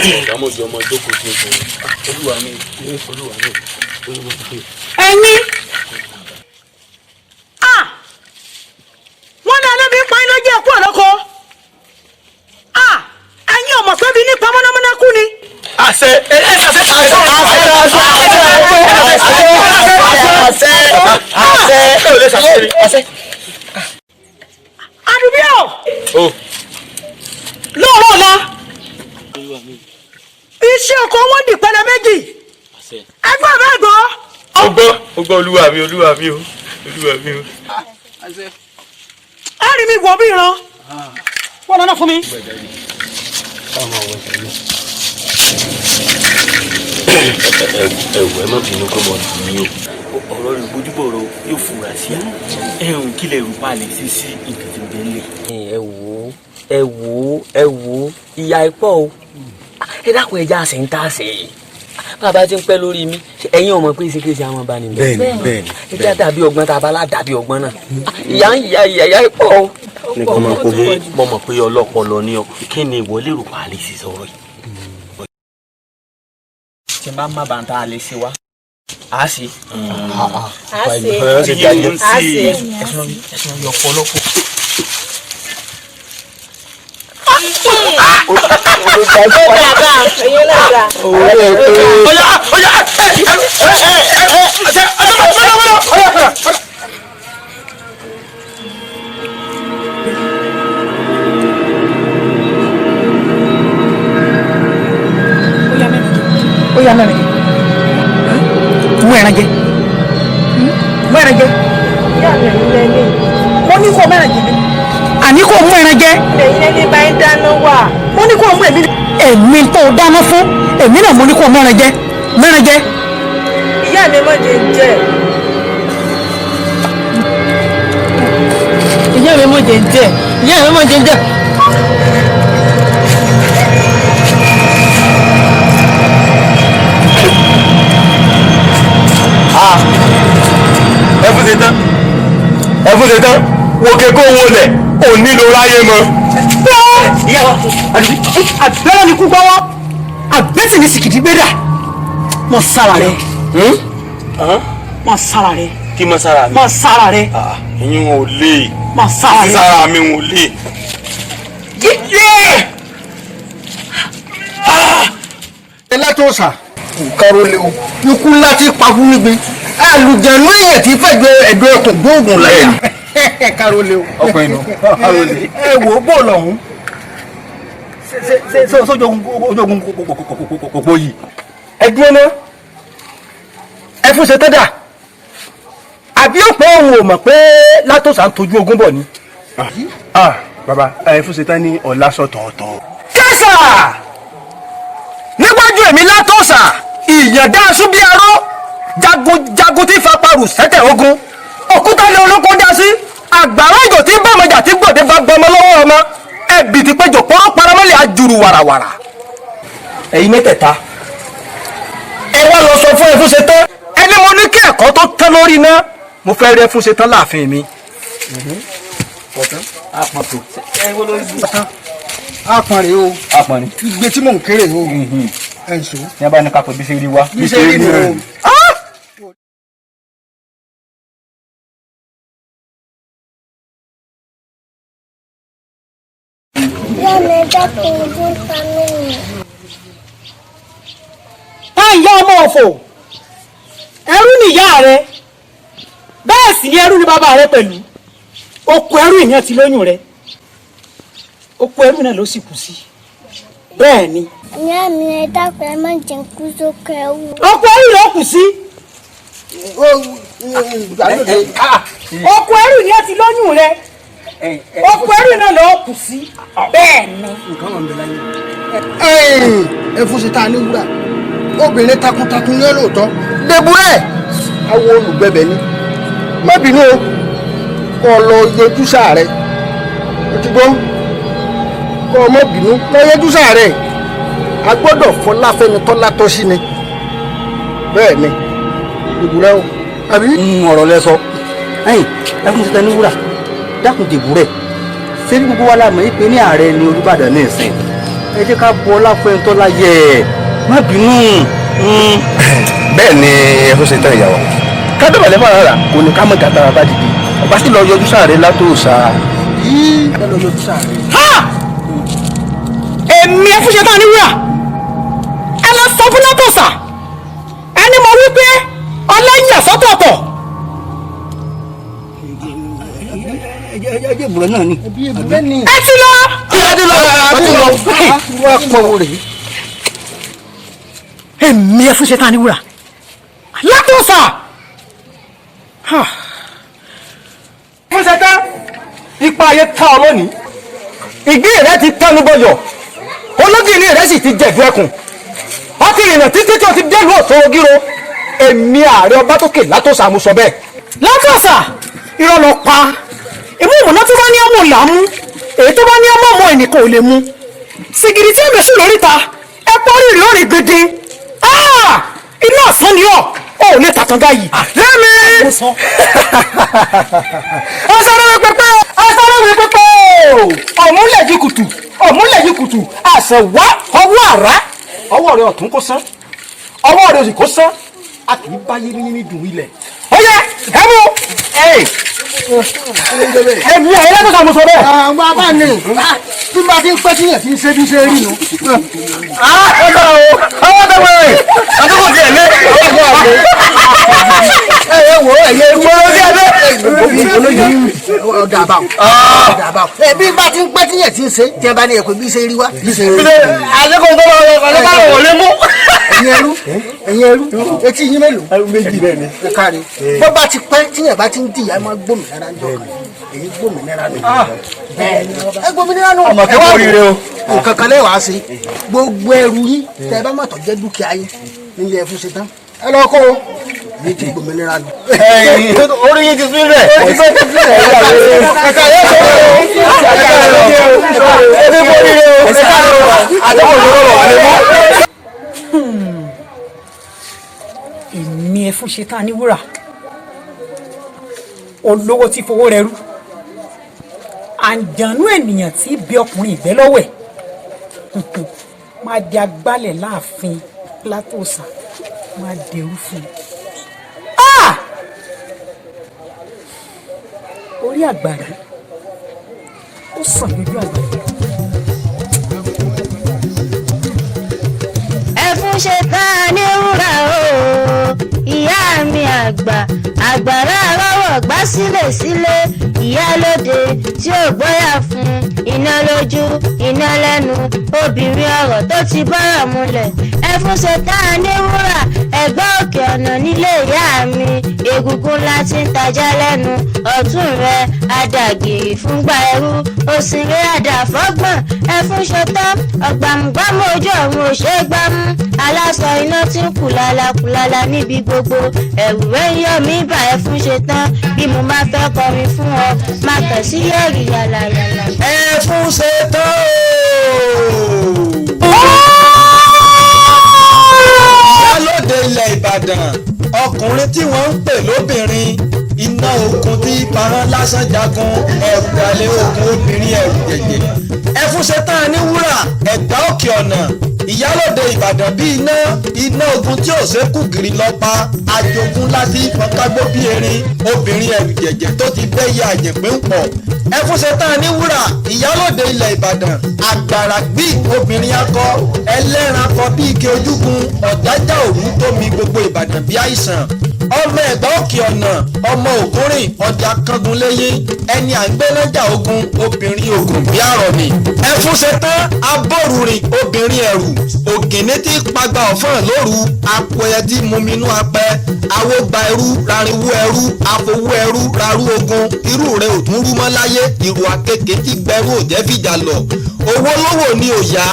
Ìdámọ̀jọ ọmọ jókòó tí o kò olúwa mi, olúwa mi, olúwa mi. Ẹ̀yin, ah, wọ́n ní alábí pa iná jẹ́ ẹ̀kú ọ̀lọ́kọ. Ah, ẹ̀yin ọmọ pé bí nípa mọ́nàmọ́ná kú ni. Àṣẹ ẹ ẹ àṣẹ àṣẹ àṣẹ àṣẹ àṣẹ àṣẹ ẹ ò lè ṣàṣẹ mi àṣẹ. Àdùbí ọ̀ lóòrọ̀ ọ̀la, iṣẹ́ ọkọ̀ wọn di pẹlẹ méjì, ẹgbẹ́ bẹ́ẹ̀ gbọ́. Ó gbọ́, ó gbọ́, olúwa mi, olúwa mi o, olúwa mi o. Ẹ rí mi wọ̀ bí ìran wọ́n lọ́nà fún mi. Ẹ wò, ẹ má bínú pé mo dùn mí o, ọ̀rọ̀ rẹ̀ bójúbọ̀rọ̀ yóò fura sí a ẹ̀hún kí lè rú palẹ̀ sí sí nǹkan tí ń bẹ nílẹ̀. Ẹ wò ó, ẹ wò ó, ẹ wò ó, ìyá ẹ pọ̀ o. Ẹ dákun, ẹ já àṣẹ ń tà àṣẹ yìí, bàbá ti ń pẹ́ lórí mi. Ẹ̀yin ọmọ pé ṣekéṣe àwọn bá ní bẹ́ẹ̀. Bẹ́ẹ̀ni, bẹ́ẹ̀ni. Ẹ já dàbí ọgbọ́n tá a bá lá dàbí ọgbọ́n náà. Ìyá ń ìyá ìyá ìyá ẹ pọ̀ o. Nìkan máa kó bó. Mo mọ̀ pé ọlọ́pọlọ ni ọ, kí ni ìwọ lérò palẹ̀ sí sọ̀rọ̀ yìí? Tí n bá má bàa tá a lè ṣe wá a ṣe. A ṣe. A ṣe. Ẹ̀sùn ọ̀yọ́ ọ̀pọ̀lọpọ̀. Ó dà bá ẹ̀yin náà dà. Ọ̀yà ọ̀yà ẹ ẹ ẹ ẹ ẹ ẹ ọ̀yà ọ̀yà. Ó yá, mẹ́rin jẹ, mú ẹran jẹ, mú ẹran jẹ. Ìyá mi, ẹ̀yin lẹ́ni. Mo ní kó mẹ́rin jẹ, àní kó mú ẹran jẹ. Ẹ̀yin lẹ́ni bá ń dáná wà. Mo ní kó mú èmi, èmi tó dáná fún èmi náà. Mo ní kó mẹ́rin jẹ, mẹ́rin jẹ. Ìyá mi, mọ̀ jẹ́ ń jẹ́. Ìyá mi, mọ̀ jẹ́ ń jẹ. Ìyá mi, mọ̀ jẹ́ ń jẹ. Ẹ fún ṣe tán, ẹ fún ṣe tán, wo keko wo lẹ̀ ò nílò ráyé mọ́. Ìyá wa, àbẹ́rẹ́ ni kú gbọ́wọ́, àbẹ́tì ni sìkìtì gbé dà. Mọ sára rẹ, mọ sára rẹ. Kí mọ sára mi? Mọ sára rẹ. Ẹ̀yin ò lè. Mọ sára rẹ. Sára mi ò lè. Ẹlẹ́tọ̀ọ̀sà kárólé o, ikú ńlá ti pa fún nígbìn, àlùjẹ̀nú èèyàn ti fẹ̀gbẹ́ ẹ̀dọ́ ẹkùn gbóògùn láyà, kárólé o. Ọkùnrin nù. Ẹ wò ó, bó lọ́hùn. Ṣé sójú ogun kòkó yìí? Ẹ dúró ná, ẹ fún ṣe tẹ́dà, àbí òpó òun ò mọ̀ pé látòsà ń tojú ogun bọ̀ ni? Ah bàbá, ẹ fún ṣetán ní ọ̀la sọ̀tọ̀ọ̀tọ̀. Kẹsà níwájú èmi látòsà, ìyàndá aṣú bí aró, jagunjagun tí faparù sẹ́tẹ̀ ogun, òkúta ní olóko dá sí, àgbàrá ìjò tí bọ́mọjà tí gbòde bá gbọmọ lọ́wọ́ ọmọ ẹbí ti péjọ pọ́nrọ́ paramọ́lẹ̀ ajuru wàràwàrà. Ẹ̀yin mẹ́tẹ̀ẹ̀ta, ẹ wá lọ sọ fún ẹfún ṣetán, ẹni mo ní kí ẹ̀kọ́ tó tán lórí iná, mo fẹ́ rí ẹfún ṣetán láàfin mi. Apọn rèé o. Apọn ni. Igbe tí mò ń kéré o, ẹ ń sọ. Ní a bá ní ká pè bí ṣe rí wa. Bí ṣe rí nù o. Ìyá mi, dákun, ojú ń ta mí ni. Tá ìyá ọmọ ọ̀fọ̀, ẹrú ni ìyá rẹ, bẹ́ẹ̀ sì ni ẹrú ni bàbá rẹ pẹ̀lú. Oko ẹrú ìyẹn ti lóyún rẹ, oko ẹrú náà ló sì kú sí, bẹ́ẹ̀ ni. Ìyá mi, ẹ dákun, ẹ má jẹ́ n kú sóko ẹrú. Oko ẹrú ló kù sí. Oko ẹrú ìyẹn ti lóyún rẹ, oko ẹrú náà ló kù sí, bẹ́ẹ̀ ni. Nǹkan wọn bẹ láyé. Ẹ fún ṣe tá a ní wúrà, obìnrin takuntakun ní lóòótọ́. Débúrẹ́ awo olùgbẹ̀bẹ̀ ni, má bínú o, kọ́ ọ lọ yọjú sáà rẹ, o ti gbọ́, kọ́ ọ má bínú, lọ yọjú sáà rẹ. A gbọ́dọ̀ fọláfẹ́ni tọ́lá tọ́ sí ni, bẹ́ẹ̀ ni, débúrẹ́ o, àbí. Ọ̀rọ̀ lẹ sọ ẹ̀yìn, ẹ fún ṣe tá ní wúrà, dákun dèbúrẹ́, ṣé bí gbogbo wa la mọ̀ pé ní ààrẹ ni Olúbàdàn ní ìsìn? Ẹ jẹ́ ká bu ọlá fún ẹni tó láyé ẹ̀, má bínú. Bẹ́ẹ̀ ni ẹ fún ṣe tán ìyàwó ká dọ̀bálẹ̀ fún ara kò ní ká mọ̀ gàtà bá dìde ọba sì lọ yọjú sáré látòsà. Ẹ lọ yọjú sáré. Èmi ẹ fún ṣe tán ní wúrà, ẹ lọ sọ fún látòsà ẹni mo wí pé ọlẹ́yìn àsọtọ̀ọ̀tọ̀. Ẹ jẹ́ ìbúrẹ́ náà ni. Ẹ ti lọ. Ẹ ti lọ. Ẹ ti lọ. Wọ́n á pọ̀ wọ́n rè é. Èmi ẹ fún ṣe tán ní wúrà látòsà. Fún ṣe tán, ipa ayé ká ọ lónìí, ìgbín rẹ ti tánu bọyọ, ológìní rẹ sì ti jẹ̀dú ẹkùn, ọtí ìrìnà títí tí o ti délùú Òṣòrògìrò. Èmi ààrẹ ọba tókè látòsà mo sọ bẹ́ẹ̀. Látòsà, irọ́ lọ pa. Ìmú ìmúná tó bá ní ọmọ là ń mú, èyí tó bá ní ọmọ ọmọ ẹnìkan ò lè mú. Sìgìrì tí èmi sùn lóríta ẹ pọ́ rírì ó rìn gbèdé. Iná ọ̀sán ni ọ̀ ò lè tàtàn dá yìí. Lẹ́mi ọ̀sán mi pẹpẹ, ọ̀sán mi pẹpẹ, ọ̀múlẹ̀ yìí kùtù, ọ̀múlẹ̀ yìí kùtù, àṣẹ wá ọwọ́ àrá, ọwọ́ rẹ ọ̀tún kó sán, ọwọ́ rẹ òsì kó sán, a kì í bá yémi dùn ilẹ̀. Ó yẹ ẹ mú ẹmí ẹ lẹ́tọ̀ọ́ sàmúsọ bẹ́ẹ̀. Àwọn bàbá mi tí bá ti ń pẹ́ síyàn tí ń ṣe bí ṣe rí nu. Ẹ sọ̀rọ̀ o, ọwọ́ tó wẹ̀ àtúkò tiẹ̀ lé. Ẹ ẹ wo ẹyẹ irú Mo sí ẹgbẹ́. Ọ̀dà àbáwọ̀ ọ̀dà àbáwọ̀. Ẹ bí bá ti ń pẹ́ síyàn tí ń ṣe tí ẹ bá ní ẹ̀kọ́ bí ṣe rí wá bí ṣe rí. Àtúkò tó lọ àtúkò wọlé mú. Ẹ̀yin ẹrú, ẹ̀yin ẹrú, etí yín mélòó? Méjì bẹ́ẹ̀ ni. Ẹ káre, bó bá ti pẹ́ tíyàn bá ti ń dìyà, ẹ máa gbòmìnira ń jọ kan, èyí gbòmìnira nù. Ẹ gbòmìnira nù. Ọmọ kẹ́kọ̀ọ́ oríire o. Nǹkan kan lẹ́wàá sí gbogbo ẹrù yín tẹ bá mọ̀tọ̀ jẹ́ dúkìá yín nílé ẹ fún ṣe tán, ẹ lọ kó o ní ti gbòmìnira nù. Orí yín ti sún rẹ̀. Orí ti sún rẹ̀. Ẹ̀ka yẹn sọ ọ́ ẹbí kò ríire o. Ẹ̀ka àtúkò tó lọ wọlé mú. Èmi ẹ fún ṣe tán ní wúrà, olówó tí fowó rẹ̀ rú, àǹjànú ènìyàn tí bí ọkùnrin ìgbẹ́ lọ́wọ́ ẹ̀ máa di agbálẹ̀ láàfin látòsà, máa dẹrú fún un. Orí àgbàrá ó sàn lójú àgbàrá. Ẹfun ṣe tán ní wúrà o, ìyá mi àgbà, àgbàrá rọwọ gbá sílẹ̀ sílé, ìyálóde tí ò gbọ́yà fún iná lójú iná lẹ́nu, obìnrin ọ̀rọ̀ tó ti bọ́rọ̀ múlẹ̀. Ẹfun ṣe tán ní wúrà, ẹ̀gbọ́n òkè ọ̀nà nílé ìyá mi, egungun ńlá ti ń tajá lẹ́nu, ọ̀tún rẹ̀ adàgìrì fúngbà ẹrú, òsìnrè àdàfọ́gbọ̀n. Ẹfun ṣe tán, ọ̀gbàmùgbàmù ojú ọ̀run ò ṣe é gbámú, aláṣọ iná tí ń kùlàlà kùlàlà níbi gbogbo, ẹ̀rù rẹ̀ ń yọ mí bà. Ẹfun ṣe tán, bí mo bá fẹ́ kọrin fún ọ, máa tẹ̀ sí yẹ̀rì yàlàyàlà. Ẹfun ṣe tán o. Ìyálóde ilẹ̀ Ìbàdàn, ọkùnrin tí wọ́n ń pè lóbìnrin, iná ogun tí parán lásán jagun, ẹ̀rù alẹ́ ogun, obìnrin ẹ̀rù jẹ̀jẹ̀. Ẹfun ṣe tán ní wúrà, ẹ̀gbá òkè ọ̀nà, ìyálòde Ìbàdàn bí iná, iná ogun tí ò ṣe kú gìrì lọ pa, ajogun láti fọnkágbó bí erin, obìnrin ẹ̀rù jẹ̀jẹ̀ tó ti bẹ́yẹ àjẹpẹ́ ń pọ̀. Ẹfun ṣe tán ní wúrà, ìyálòde ilẹ̀ Ìbàdàn, àgbàrá gbí obìnrin akọ, ẹlẹ́ran akọ bí ike ojúgun, ọ̀jájá òru tó mi gbogbo Ìbàdàn bí àìsàn, ọmọ ẹ̀gbá òkè ọ̀nà, ọmọ ògúnrìn ọjà kángun léyìn, ẹni à ń gbé lọ́jà ogun, obìnrin ogun bí àrọ̀mì. Ẹfun ṣe tán, abórurin obìnrin ẹ̀rù, ògìní tí pagba ọ̀fọ̀n lóru, apẹyẹ tí muminú apẹ, awógba ẹrú rarinwó ẹrú, afowó ẹrú rarú ogun, irú rẹ ò tún rú mọ́ láyé, ìrù àkekèé tí gbẹrú ò jẹ́ fìjà lọ, owó lówó ni ò yá.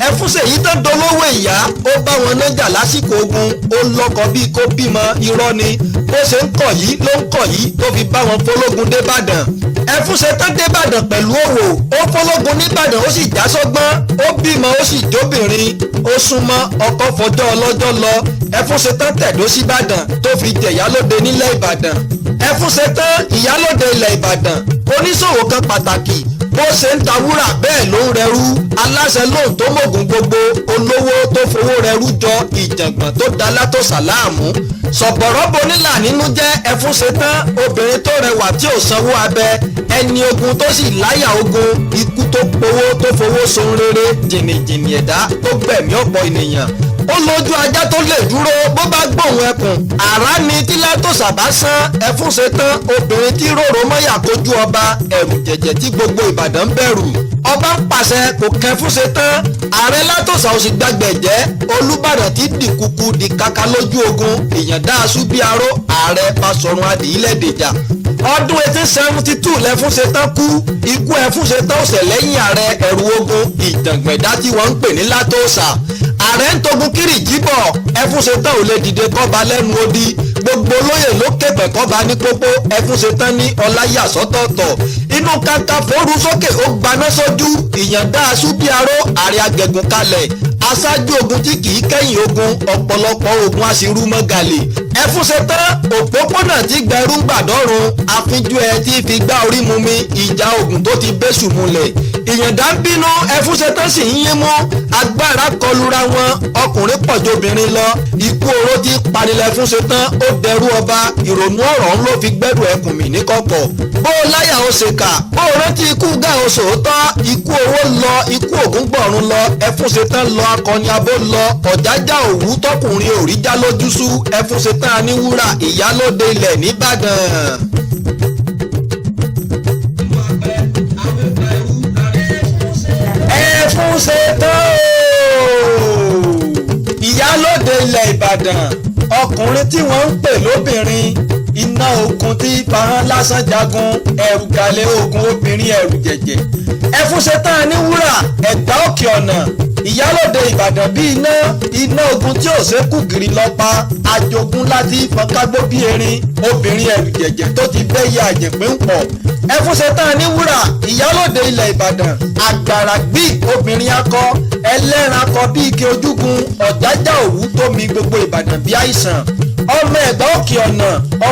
Ẹfun ṣèyí tó dolówó ìyá, ó bá wọn nájà lásìkò ogun, ó lọ́kọ bíi kó bímọ, irọ́ ni, bó ṣe ń kọ̀ yìí ló ń kọ̀ yìí tó fi bá wọn fọlógun débàdàn. Ẹfun ṣe tán débàdàn pẹ̀lú òwò, ó fọlógun nìbàdàn, ó sì já sọ́gbọ́n, ó bímọ, ó sì jóbìnrin, ó súnmọ́ ọkọ fọjọ́ ọlọ́jọ́ lọ. Ẹfun ṣe tán tẹ̀dó síbàdàn tó fi jẹ̀yálóde nílẹ̀ Ìbàdàn. Ẹfun ṣe tán, ìyálóde ilẹ̀ Ìbàdàn, oníṣòwò kan pàtàkì. Bó ṣe ń ta wúrà bẹ́ẹ̀ ló ń rẹrú. Aláṣẹ lóhùn tó mọ̀gùn gbogbo, olówó tó fowó rẹrú jọ, ìjàngbọ̀n tó da Látòsà láàmú. Sọ̀bọ̀rọ̀ bonílà nínú jẹ́ Ẹfúnṣetán, obìnrin tó rẹwà tí ò sanwó abẹ, ẹni ogun tó sì láyà ogun, ikú tó powó tó fowó sun rere, jìnnìjìnnì ẹ̀dá tó gbẹ̀mí ọ̀pọ̀ ènìyàn. Ó lójú ajá tó lè dúró bó bá gbóhùn ẹkùn, àrá ni tí Látòsà bá sán. Ẹfúnṣetán, obìnrin tí rorò mọ́yà kojú ọba, ẹ̀rù jẹ̀jẹ̀ tí gbogbo Ìbàdàn ń bẹ̀rù. Ọba ń pàṣẹ kò kẹfúnṣetán, ààrẹ Látòsà ò sì gbàgbẹ̀jẹ́. Olúbàdàn tí dìkùkù di kaka lójú ogun, ìyàndá aṣú bí aró, ààrẹ Basọ̀run Adìyílẹ̀ dèjà. Ọdún 1872 lẹ́fúnṣetán kú. Ikú Ẹfúnṣetán ọ̀sẹ̀ lẹ́yìn ààrẹ ẹ̀rù ogun ìjàngbẹ̀dá tí wọ́n ń pè ní Látòsà. Ààrẹ ń togun kiri jíbọ̀, Ẹfúnṣetán ò lè dìde kọ́ba lẹ́nu odi. Gbogbo olóyè ló képẹ̀ kọ́ba ní pópó, Ẹfúnṣetán ní ọláyà sọ́tọ̀ọ̀tọ̀. Inú kàkà fòru sókè, ó gbaná sójú, ìyàndá aṣúbíaró, ààrẹ agẹ̀gùn kalẹ̀, aṣáájú ogun tí kì í kẹ́yìn ogun, ọ̀pọ̀lọpọ̀ ogun aṣírú mọ́gàlè. Ẹfúnṣetán, òpópónà tí gbẹrú ń gbàdọ́run, àfinjú ẹ tí fi gbá orí mu mi, ìjà ogun tó ti bẹ́sù mulẹ̀. Ìyàndá ń bínú, Ẹfúnṣetán sì ń yín mú, agbára kọlura wọn, ọkùnrin pọ̀jù obìnrin lọ. Ikú oró tí panilẹ̀ Ẹfúnṣetán, ó dẹrú ọba, ìrònú ọ̀rọ̀ ń ló fi gbẹ́rù ẹkùn mì ní kọ̀kọ̀. Bó o láyà o ṣèkà, bó o rántí ikú gá o sòótọ́, ikú owó lọ, ikú ògún gbọ̀run lọ, Ẹfúnṣetán lọ, akọni abó lọ, ọ̀jájá òwú tọkùnrin òrí já lójúsú, Ẹfúnṣetán aníwúrà, ìyálóde ilẹ̀ nìbàdàn. Ẹfúnṣetán ooo, ìyálóde ilẹ̀ Ìbàdàn, ọkùnrin tí wọ́n ń pè lóbìnrin, iná ogun tí farahàn lásán jagun, ẹ̀rù gàlẹ́ ogun, obìnrin ẹ̀rù jẹ̀jẹ̀. Ẹfúnṣetán ní wúrà, Ẹ̀gbá òkè ọ̀nà, ìyálòde Ìbàdàn bí iná, iná ogun tí ò ṣe kú gìrì lọ pa, ajogun láti fọnkágbó bí erin, obìnrin ẹ̀rù jẹ̀jẹ̀ tó ti bẹ́yẹ àjẹpẹ́ ń pọ̀. Ẹfúnṣetán ní wúrà, ìyálòde ilẹ̀ Ìbàdàn, àgbàrá gbí obìnrin akọ, ẹlẹ́ran akọ bí ike ojúgun, ọ̀jájá òwú tó mi gbogbo Ìbàdàn bí àìsàn, ọmọ Ẹ̀gbá òkè ọ̀nà, ọmọ.